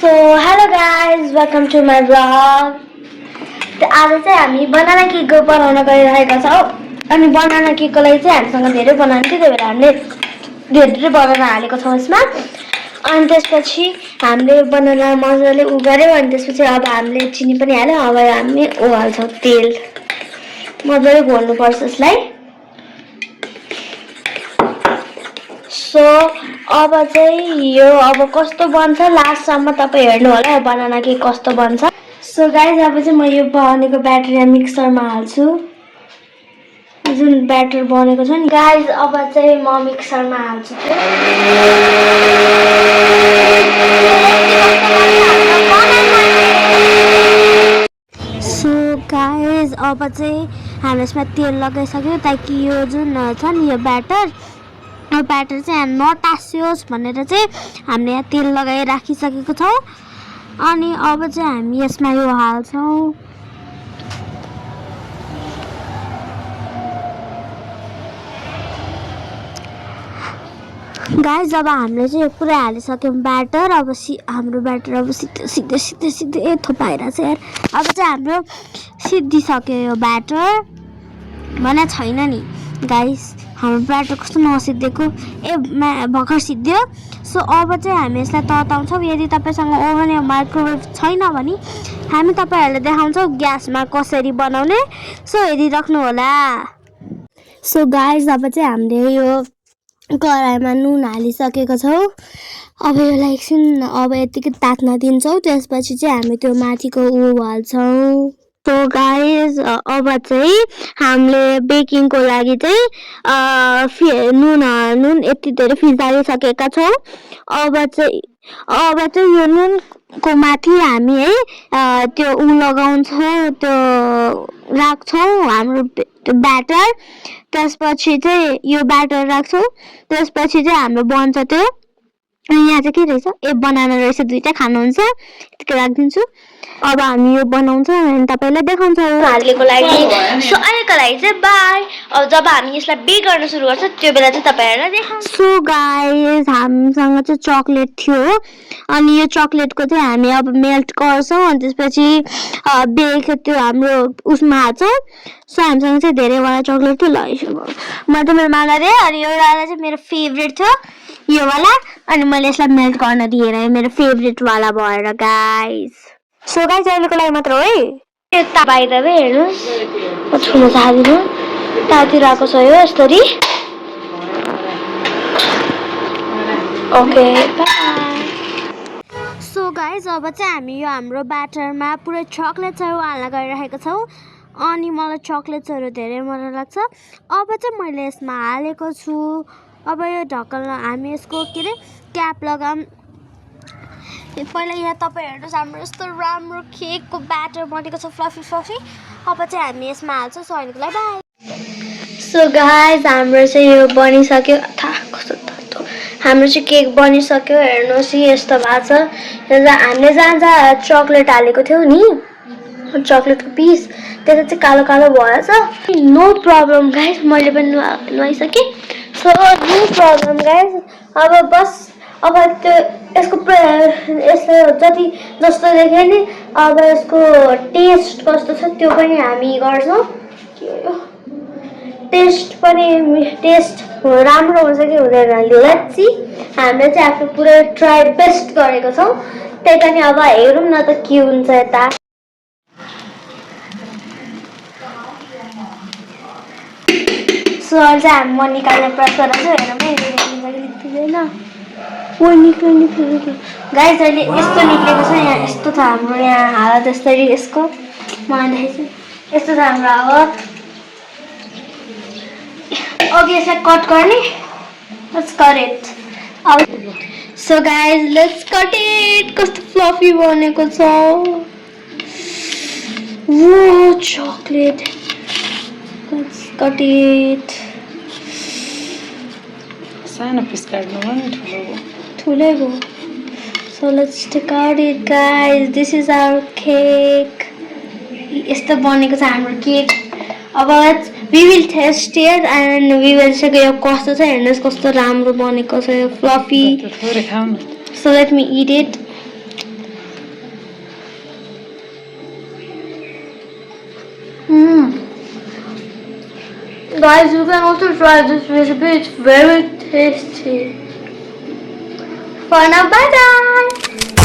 So hello guys, welcome to my vlog. आज चाहिँ हामी बनाना केक बनाउन गइरहेका छौँ अनि बनाना केकको लागि चाहिँ हामीसँग धेरै बनाना थियो त्यही भएर हामीले धेरै बनाना हालेको छौँ यसमा अनि त्यसपछि हामीले बनाना मजाले उगार्यौँ अनि त्यसपछि अब हामीले चिनी पनि हाल्यौँ अब हामी हाल्छौँ तेल मजाले घोल्नुपर्छ यसलाई सो अब चाहिँ यो अब कस्तो बन्छ लास्टसम्म तपाईँ हेर्नु होला बनाना केक कस्तो बन्छ सो गाइज अब चाहिँ म यो बनेको ब्याटर यहाँ मिक्सरमा हाल्छु जुन ब्याटर बनेको छ नि गाइज अब चाहिँ म मिक्सरमा हाल्छु सो गाइज अब चाहिँ हामी यसमा तेल लगाइसक्यौँ ताकि यो जुन छ नि यो ब्याटर चाहिँ नटासियोस् भनेर चाहिँ हामीले यहाँ तेल लगाइ राखिसकेको छौँ अनि अब चाहिँ हामी यसमा यो हाल्छौँ गाइस अब हामीले चाहिँ यो पुरै हालिसक्यौँ ब्याटर अब हाम्रो ब्याटर अब सिधै थुपाएर चाहिँ अब चाहिँ हाम्रो सिद्धिसक्यो यो ब्याटर भने छैन नि गाइस हाम्रो ब्याटर कस्तो नसिद्धेको भर्खर सिद्धियो सो अब चाहिँ हामी यसलाई तताउँछौँ यदि तपाईँसँग ओभन या माइक्रोवेभ छैन भने हामी तपाईँहरूलाई देखाउँछौँ ग्यासमा कसरी बनाउने सो हेरिराख्नु होला सो गाइस अब चाहिँ हामीले यो कराईमा नुन हालिसकेको छौँ अब यसलाई एकछिन अब यतिकै तात्न दिन्छौँ त्यसपछि चाहिँ हामी त्यो माथिको हाल्छौँ सो गाइस अब चाहिँ हामीले बेकिङको लागि चाहिँ नुन यति धेरै फिजालिसकेका छौँ अब चाहिँ यो नुनको माथि हामी है त्यो लगाउँछौँ त्यो राख्छौँ हाम्रो त्यो ब्याटर त्यसपछि चाहिँ यो ब्याटर राख्छौँ त्यसपछि चाहिँ हाम्रो बन्छ त्यो यहाँ चाहिँ के रहेछ बनाना रहेछ दुईटा खानुहुन्छ यतिकै राखिदिन्छु अब हामी यो बनाउँछौँ अनि तपाईँलाई देखाउँछौँ हालेको लागि सो अहिलेको लागि चाहिँ बाई अब जब हामी यसलाई बेक गर्न सुरु गर्छ त्यो बेला चाहिँ तपाईँहरूलाई देखाउँछ सो गाइस हामीसँग चाहिँ चक्लेट थियो अनि यो चक्लेटको चाहिँ हामी अब मेल्ट गर्छौँ अनि त्यसपछि बेक त्यो हाम्रो उसमा हाल्छौँ सो हामीसँग चाहिँ धेरैवटा चक्लेट थियो ल म त मेरो माला दिएँ अनि एउटा चाहिँ मेरो फेभरेट थियो यो वाला अनि मैले यसलाई मेल्ट गर्न दिएर मेरो फेभरेट वाला भएर गाइस सो गाइस अहिलेको लागि मात्र हो है यता बाहिर हेर्नुहोस् म छुन चाहदिनु तातिर आएको छ यो यसरी ओके सो गाइस अब चाहिँ हामी यो हाम्रो ब्याटरमा पुरै चक्लेट्सहरू हाल्न गइरहेको छौँ अनि मलाई चक्लेट्सहरू धेरै मन लाग्छ अब चाहिँ मैले यसमा हालेको छु अब यो ढक्कन हामी यसको के अरे क्याप लगाऊँ पहिला यहाँ तपाईँ हेर्नुहोस् हाम्रो यस्तो राम्रो केकको ब्याटर बनेको छ फ्लफी अब चाहिँ हामी यसमा हाल्छौँ सहिलेको लागि बाई सो गाइस हाम्रो चाहिँ यो बनिसक्यो कस्तो हाम्रो चाहिँ केक बनिसक्यो हेर्नुहोस् यस्तो भएको छ हामीले जहाँ जहाँ चक्लेट हालेको थियौँ नि चक्लेटको पिस त्यसमा चाहिँ कालो कालो भएछ नो प्रब्लम गाइस मैले पनि नुहाइसकेँ सो नो प्रब्लम गाइस अब बस अब त्यो यसको जति जस्तो देख्यो नि अब यसको टेस्ट कस्तो छ त्यो पनि हामी गर्छौँ टेस्ट राम्रो हुन्छ कि हुँदैन लेट्स सी हामीले चाहिँ आफ्नो पुरै ट्राई बेस्ट गरेको छौँ त्यही पनि अब हेरौँ न त के हुन्छ यता सो अहिले चाहिँ म निकाल्ने प्रयास गरेको छु हेर्नु निक्लिँदैन गाइस अहिले यस्तो निक्लेको छ यहाँ यस्तो छ हाम्रो यहाँ हालत यसरी यसको मलाई देखाइछु यस्तो छ हाम्रो हालत अघि यसलाई कट गर्ने लेट्स कट इट अब so guys let's cut it कस्तो फ्लफी बनेको छ वो चकलेट लेट्स कट इट सानो पिस काट्नु भने ठुलै हो so let's take out it guys this is our cake यस्तो बनेको छ हाम्रो केक अब we will taste it and we will check यो कस्तो छ हेर्नुहोस् कस्तो राम्रो बनेको छ यो fluffy so let me eat it Guys, you can also try this recipe. It's very tasty. For now, bye bye.